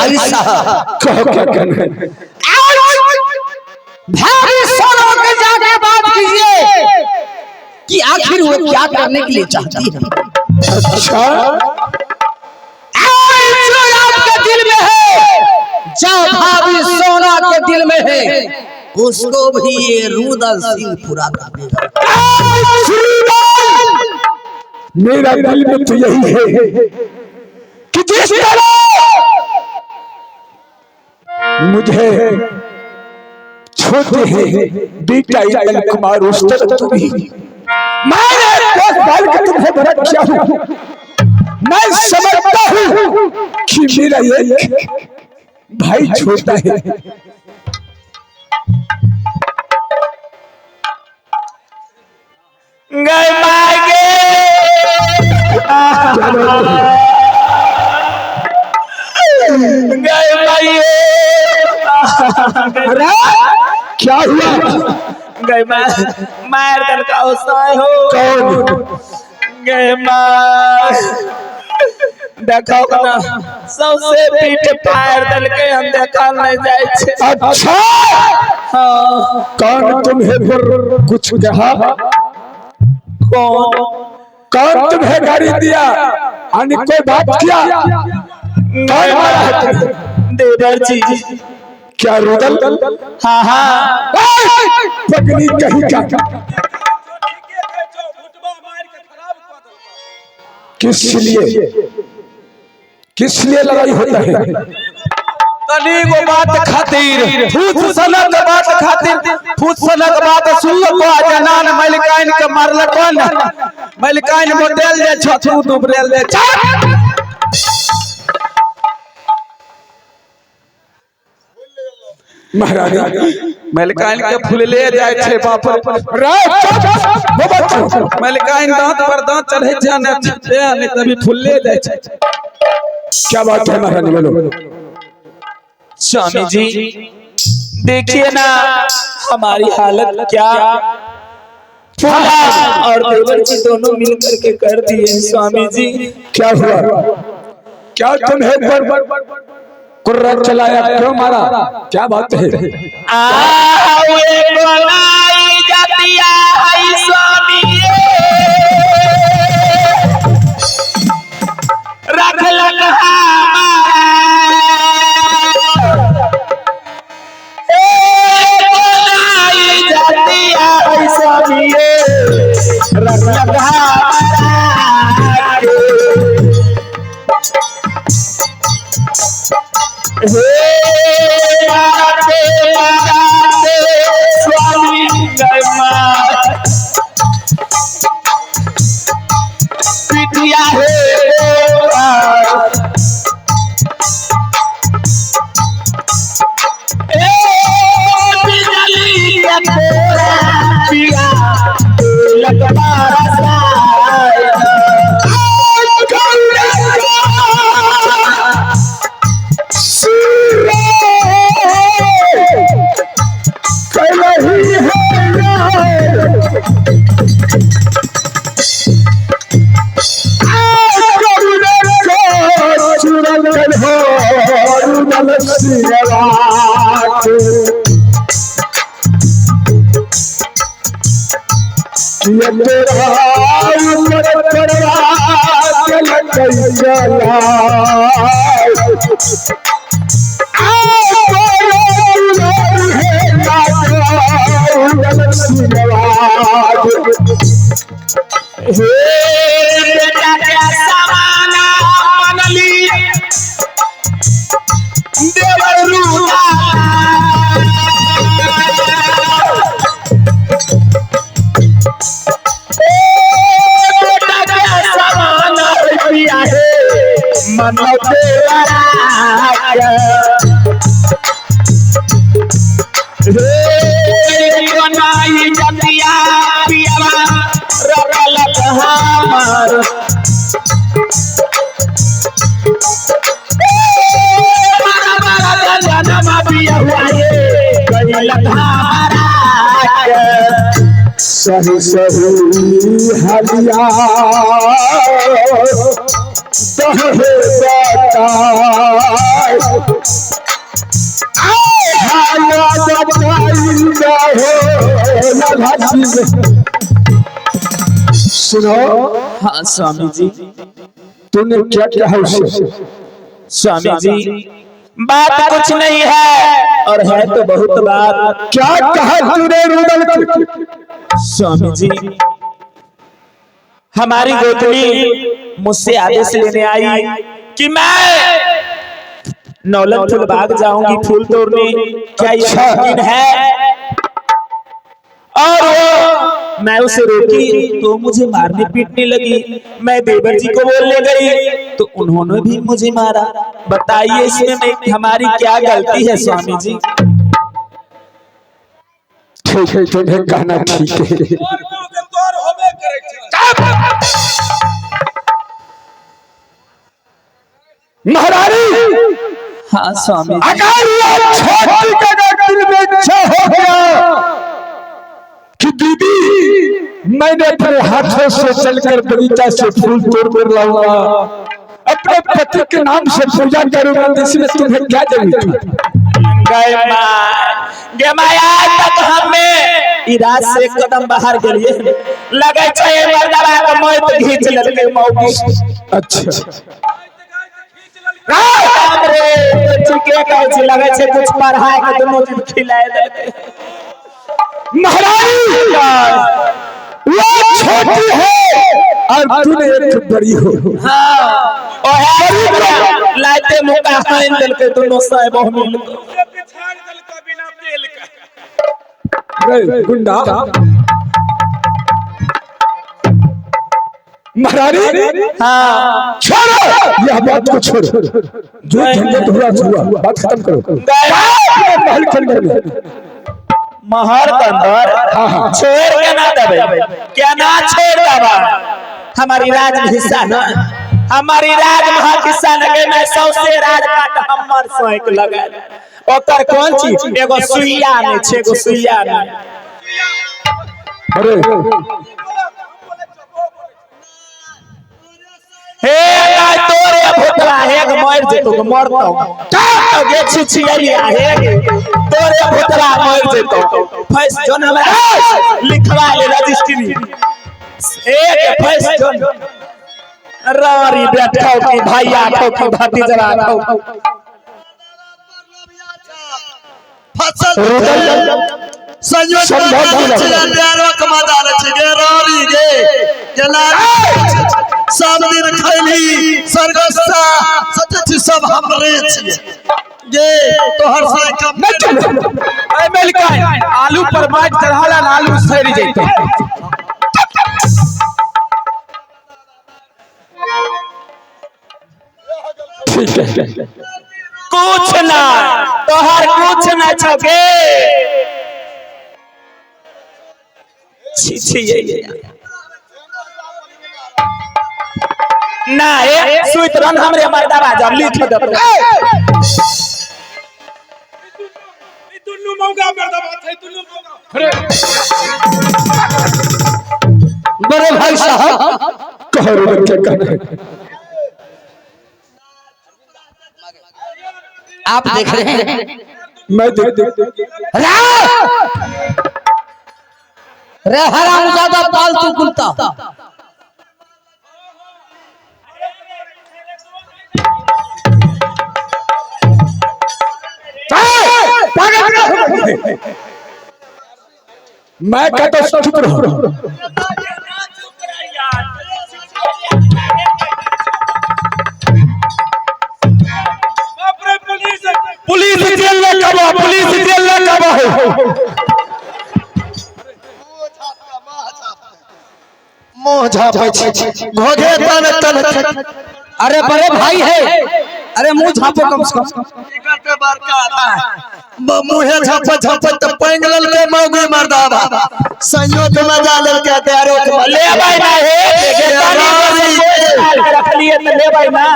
भाई साहब, कहो क्या कहना है? भाभी सोना के जाके बात कीजिए कि आखिर वो क्या करने के लिए चाहती है। अच्छा, आज जो आपके दिल में है, जो भाभी सोना के दिल में है, उसको भी ये रुदल सिंह पूरा कर देगा। मेरा दिल में तो यही है कि जिस तरह मुझे छोटे हैं बेटा इंदल कुमार, उस तरह तुम ही मैंने देखभाल के तुम्हें बड़ा किया हूं। मैं समझता हूं कि मेरा एक भाई छोटा है। गए मागे, गए माये। अरे क्या हुआ? गए मार दल का हो। कौन? गए मार, देखो ना, सबसे पीठ फाड़ दल के, हम देखल नहीं जाए छे। अच्छा। हाँ। कौन तुम्हें पर कुछ कहा? कौन? कौन तुम्हें गाली दिया? यानी कोई बात किया? कौन मारा है तुम्हें? देवर जी। क्या रुदल? हाँ। पगली कहीं का, किस लिए, किस लिए लड़ाई होता है? तनी गो बात खातिर, फूस सनक बात खातिर, फूस सनक बात सुनलो को जनान मलिकाइन के मारलकन। मलिकाइन मोटेल जे छथू दुबरेल जे छ। महारानी, मलिकाइन के फुलले जाय छे बाप रे। मलिकाइन दांत पर दांत चढ़े छै ने, ने तभी फुलले जाय छै। क्या बात है महारानी, बोलो। स्वामी जी, देखिए ना हमारी हालत क्या, और देवर जी दोनों मिलकर के कर दिए स्वामी जी। क्या हुआ? क्या तुम्हें पर कुर्रा चलाया? क्यों मारा? क्या बात है? आओ बनाई जातिया है स्वामी, रखलन हमारा। ए बनाई जातिया है स्वामी, रखलन हमारा। हे माते माते स्वामी जय मां पिटिया हे। ए बिजली के तोरा पिया लगवा रसायन। हे बेटा के समाना मनली देवर रूपा। बेटा के समाना पिया हे मन देवरा। हे बनाई जतिया पियावा रखलक हमार। मारा मारा जनम बिया हुआ ये कैलक हमारा। सही सही हलिया दहे बताए। सुनो। हाँ स्वामी जी। तूने क्या कहा उसे? स्वामी जी बात कुछ नहीं है और है तो बहुत बात। क्या कहा तूने रूदल को? स्वामी जी हमारी गोतनी मुझसे आदेश लेने आई कि मैं नौलन फूल बाग जाऊंगी फूल तोड़ने, क्या ये मुमकिन है? और वो मैं उसे रोकी तो मुझे मारने पीटने लगी। मैं देवर जी को बोलने गई तो उन्होंने भी मुझे मारा। बताइए इसमें हमारी क्या गलती है स्वामी जी? ठीक है, तुम्हें कहना ठीक है। महारानी, हाँ स्वामी जी। अगर ये छोटी का दिल में इच्छा हो गया कि दीदी मैंने अपने हाथों से चलकर बगीचा से फूल तोड़ कर लाऊंगा, अपने पति के नाम से पूजा करूंगा, तो इसमें तुम्हें क्या जरूरत है? गए माय आज तक हमें ई रात से एक कदम बाहर गेलिए लगे छै मर्दवा के मौत घींच लेलकै मौगी। अच्छा बाप रे, तो ठीके कहै छी, लगे छै कुछ पढ़ाई के दुनू दिन खिलाए देलकै। महारानी, वो छोटी है और तूने एक बड़ी हो। हाँ ओहे लाइते मुका हानि देलकै दुनू साहेब मिल के। रे गुंडा, महारानी हाँ छोड़ो यह बात को, छोड़ो जो झंझट हुआ हुआ, बात खत्म करो। महल के अंदर में महर के अंदर छोड़ के ना देबै, केना छोड़ देबा? हमारी राज में हिस्सा न, हमारी राज में हक हिस्सा न के मैं सौसे राज काट हमर सैक लगा ओकर कोन चीज? एगो सुइया नै छै, एगो सुइया नै। अरे हे गाय तोरे भोतला हे गे मर जेतो गे मरतौ तो गे छिछियलिया हे गे तोरे भोतला मर जेतो फैस जोन हमरा लिखवा ले रजिस्ट्री एक फैस जोन रारी बैठो की भैया खो की भतीजरा खो। फसल संयोजन सब दिन खैली सरगस्ता सच छी सब हमरे छियै गे तोहर से कम। ए मेलकाइन, आलू पर माटि चढ़ाला ने आलू सड़ि जैतौ। ठीक है। कुछ ना तोहर कुछ ना छगे छिछियलिया ना ए सुइत रन हमरे मर्दावा जब लिख देतौ। दुनू मौगा मर्दबा छै, दुनू मौगा। बड़े भाई साहब कहो रुदल, क्या कहना है? आप देख रहे हैं। मैं देख रे रे हरामजादा पालतू कुत्ता, पागल! मैं कहता हूं चुप रहो। बाप रे पुलिस, पुलिस जेल में कब, पुलिस जेल में कब हो? मुंह झापै छी घोघे तन तन। अरे बड़े भाई है, अरे मुंह झापो कम से कम। मुहे झापै झापै त पैंग लेलकै मौगी मर्दाबा संयोग मजा लेलकै तेरो के। लेबै ना हे गे तनी बस रखलिए त लेबै ना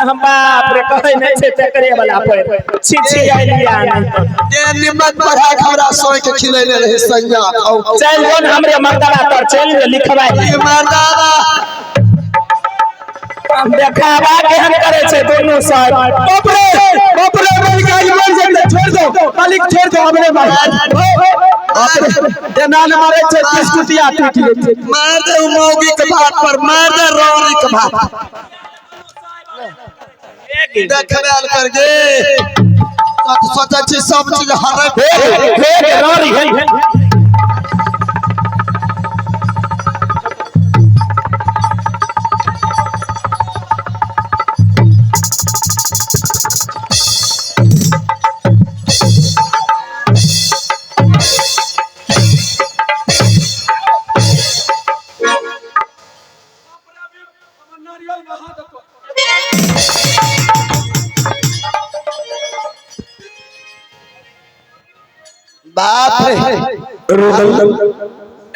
हम। बाप रे कहै नै छै तकरे वाला पर छिछियलिया नहीं तो। जे निमक बढ़ा के हमरा सोई के खिलैले रहे संज्ञा खाऊ। चल जोन हमरे मर्दावा तर चल लिखवाई। ई मर्दाबा देखावा केहन करे छै दुनू साइड। बाप रे बाप रे, मालिक आज मर जाते, छोड़ दो मालिक, छोड़ दो हमरे भाई। बाप रे, जेना ने मारे छै बिस्कुटिया टूटि गेल छै। मार दे उ मौगी के भात पर, मार दे रौरी के भात। देखबे आल कर गे तो सोचै छी सब चीज हरे। हे गे रौरी हे। बाप रे।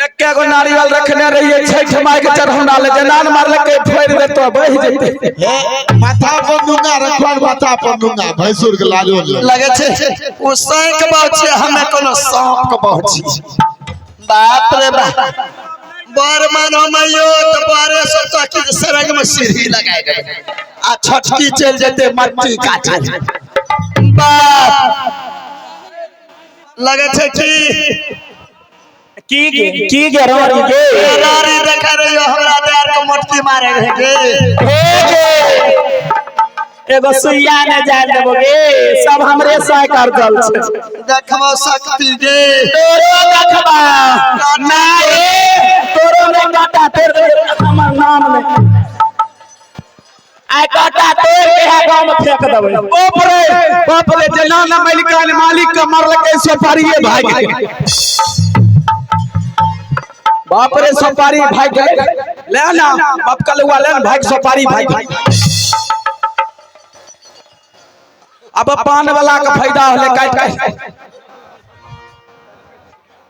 एके गो नारियल रखने रहिए छठ माय के चढ़ौना ले, जेना ने मारलकै फोड़ि देतो बहि जेतै। हे माथा पर नुंगा रखवान, माथा पर नुंगा भैंसुर के लाजो ले। लगे छै ओ साँक बहु छियै, हमे कोनो सांप के बहु छी। बाप रे बाप, बर मानो मैयो तो बारे सोचा कि सड़क में सीढ़ी लगाए गए आ छोटकी चल जेते मट्टी काटे। बाप लगे छै कि की गे रौरी गे? रारी देखा रही हो हमरा दार के मटकी मारे रहे गे। हे गे, एगो सुइया ने जाय देबो गे, सब हमरे साय कर दल छै। देखबो शक्ति गे। तोरो देखबा ना रे, तोरो ने काटा तोड़ दे हमर नाम ने। आइ काटा तोड़ के है गांव में फेंक देबै। बाप रे बाप रे, जेना न मलिकान मालिक के मरलकै सोपारीए भाग गेल। बाप रे सोपारी भाग गेल। ले ना बाप कलुआ ले ना भाग सोपारी भाग गेल। अब पान वाला के फायदा होले, काट काट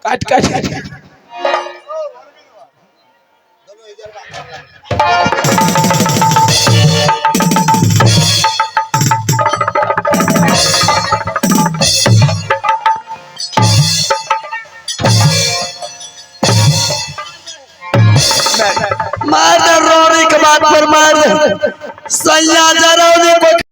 काट काट। मार दे रोरी के बात पर, मार दे सैया जरौनी को।